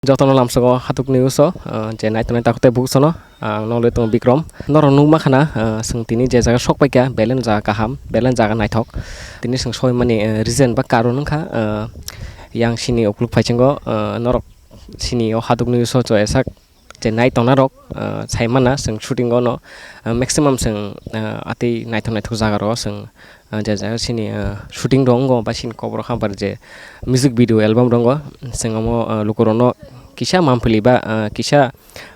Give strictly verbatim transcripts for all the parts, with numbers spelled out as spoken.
Jotono lamsogo hatuk news o, ah, je naitongnai takhuk tei bukusono, ang nogwi tongo Bikrom. Norok nukma khana, ah, chwng tini je jaga sok paikha, belai no jaga kaham, belai no jaga naithok. Tini chwng soi mani, ah, reason ba karon wngkha, ah, yang sini ukluk phaichengo, ah, norok sini o hatuk news o choya sak je nai tongnarok, ah, sai mana chwng shooting ono, ah, maximum chwng, ah, atwi naithok naithok jaga rok chwng, ah, je jaga sini, ah, shooting rok wngo ba sini kok rok hambar je music video album rok wngo chwng omo, ah, lukurokno kisa manpili ba, ah, kisa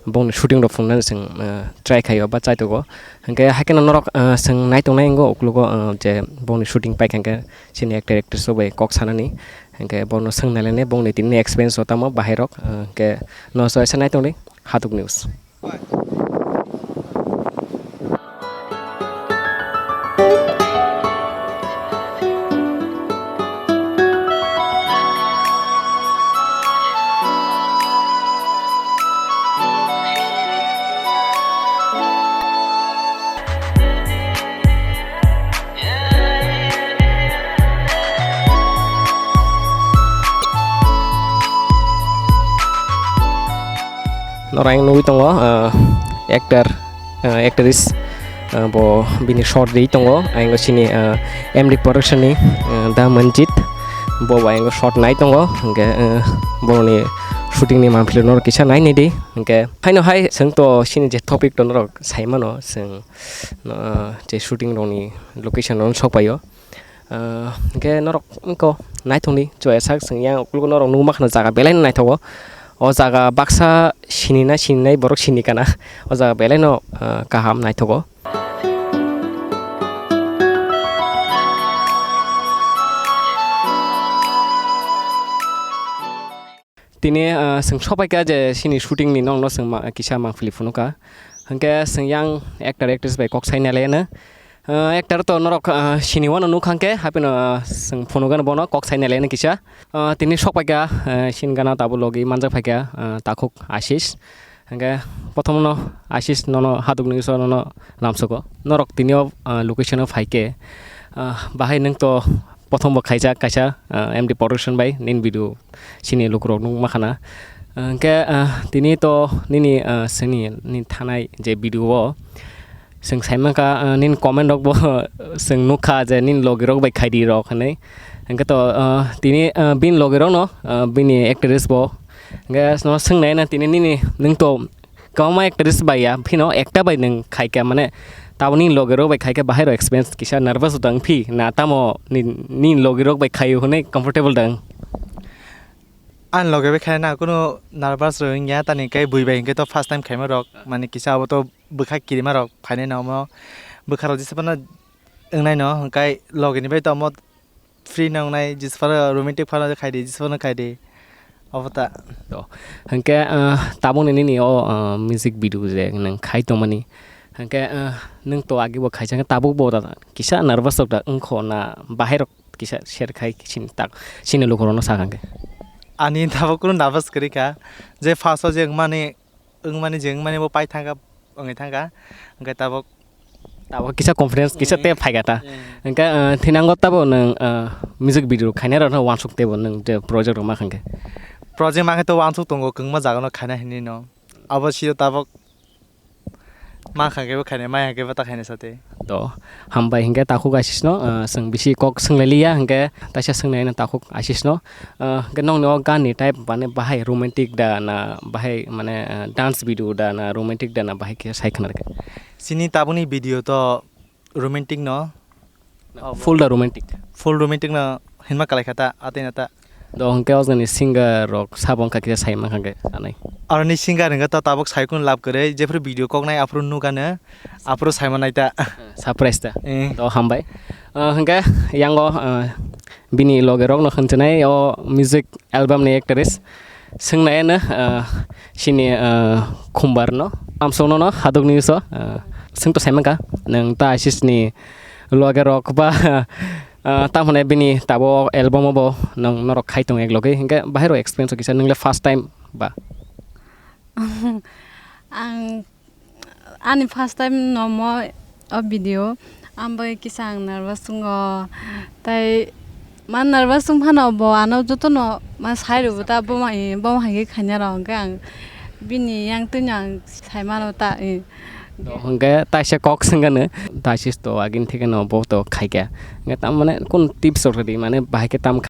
bongni shooting rok phunuknani chwng, ah, try khaio ba chaitogo. Hinkhe haikhe no norok, ah, chwng nai tongnai wngo uklugo, ah, je bongni shooting paikha hinkhe sini actor actress rok bai kok sanani. Hinkhe bono swng nai lainai bongni tini experience o tamo bahai rok, ah, hinkhe no so esa nai tongdi. Hatuk News. Norok ang nugwi tongo, ah, actor, ah, actress, ah, bo bini short ri tongo. Ang sini, ah, M D Production ni, ah, Da Manjit, bo bai ang short nai tongo. Hingke, ah, boroni shooting ni manpili norok kisa nai nai di. Hingke haino hai chwng to sini je topic to norok sai mano, chwng, ah, je shooting rokni location rok sok paio. Ah, hingke norok wngkha naithokni choya sak chwng yang uklugo norok nukma khna jaga belai no naithogo. O jaga baksa sinina sininai borok sini kana. O jaga belai no, ah, kaham naithogo. Tini, ah, chwng sopaikha je sini shooting ni nokno chwng ma-, kisa mangpili phunukha. Hwnkhe chwng yang actor actress bai kok sai nai laino. Ah, actor to norok, ah, sini wano nukha hwnkhe, haphino, ah, chwng phunukgano bono kok sai nai laino kisa. Ah, tini sokpaikha, ah, sini gana tabuk logi manjak phaikha, ah, takhuk Ashish. Hwnkhe, prothomno Ashish nono hatukni so nono lamsogo. Norok tini o, ah, location o phaikhe, ah, bahai nwng to prothom bo khaijak kaisa, ah, M D Production bai nini video sini lukurok nukma khana. Hwnkhe, ah, tini to nini, ah, sini ni thanai je video o chwng sai mankha, ah, nini comment rok bo chwng nukha je nini logi rok bai khaidi rok hinwi. Hwnkhe to, ah, tini, ah, bini logi rokno, ah, bini actress bo Hwnkhe no swngnai na tini nini nwng to kwbangma actress bai ya, phino ekta bai nwng khaikha, mane taboni logi rok bai khaikha bahai rok experience kisa nervous da wngphi na tamo ni, ni logi rok bai khaio hwnwi comfortable da wng? Ani logi bai khaina kunu nervous rok wngya, tani khe bui bai hinkhe to first time khaima rok, mane kisa abo to bwkha kirima rok phainai no omo bwkha rok jesa phano wngnai no, hwnkhe logi ni bai to omo free no wngnai, jesa phano romantic phano khai di, jesa phano khai di. Obo ta. To, hwnkhe, ah, tabukni nini o, ah, music video je nwng khai tongmani. Hwnkhe, ah, nwng to agi bo khaisa, hwnkhe tabuk bo da kisa nervous rok da wngkho na bahai rok kisa share khai sini tak, sini lukurokno sakha hwnkhe. Ani tabuk kunu nervous kwrwi kha. Je first o je wngmani wngmani je wngmani bo pai thangkha, wngwi thangkha, hwnkhe tabuk. Tabuk kisa confidence kisa Mm. tei phaikha ta. Mm. Hwnkhe, ah, thinango tabuk nwng, ah, music video khainai rokno uansuk teibo nwng je project rok ma khankhe. Project ma khe to uansuk tongo, kwbangma jaga no khaina hinwi no. Abo sio tabuk ma khankhe bo khainai, ma khankhe bo ta khainai sa tei. To, hambai hwnkhe takhuk Ashish no, ah, chwng bisi kok swnglailiya, hwnkhe taisa swngnaino takhuk Ashish no. Ah, hwnkhe nokni o gan ni type bani bahai romantic da na bahai mane, ah, dance video da na romantic da na bahai khe sai khna rwkhe. Chini tabukni video to romantic no. Full da romantic. Full romantic no hinma kalai kha ta, atwi na ta. Do hwnkhe o jani singer rok sabo wngkha khe sai mankha khe sanai. Aroni singer hwnkhe to tabuk sai khun lab kwrwi, jephru video kok nai aphuru nukha no, aphuru sai manai ta. Surprise ta. Eh. Do hambai. Ah, hwnkhe yango, ah, bini loge rok no khwnchwnai o music album ni actress. Swngnai no, ah, sini, ah, khumbar no, amsong no, no, haduk ni so, ah, swng to sai mankha, nwng ta Ashish ni loge rok ba, ah, tamo hwnwi bini tabuk album o bo nwng norok khai tongo ek loge, hinkhe bahai rok experience kisa nwng le first time ba? Ang ani first time nomo o video, ang bai kisa ang nervous wngo, tai Ma nervous wng phano bo ano jotono ma sai rwbo ta, bo ma, eh, bo ma hai khe khaina rw hwnkhe ang bini yang twino ang sai mano ta, eh. To hwnkhe taisa kok swngkha no, taisa to agini theke no bo to khaikha. Hwnkhe tam mane kun tips rw di mane bahai khe tam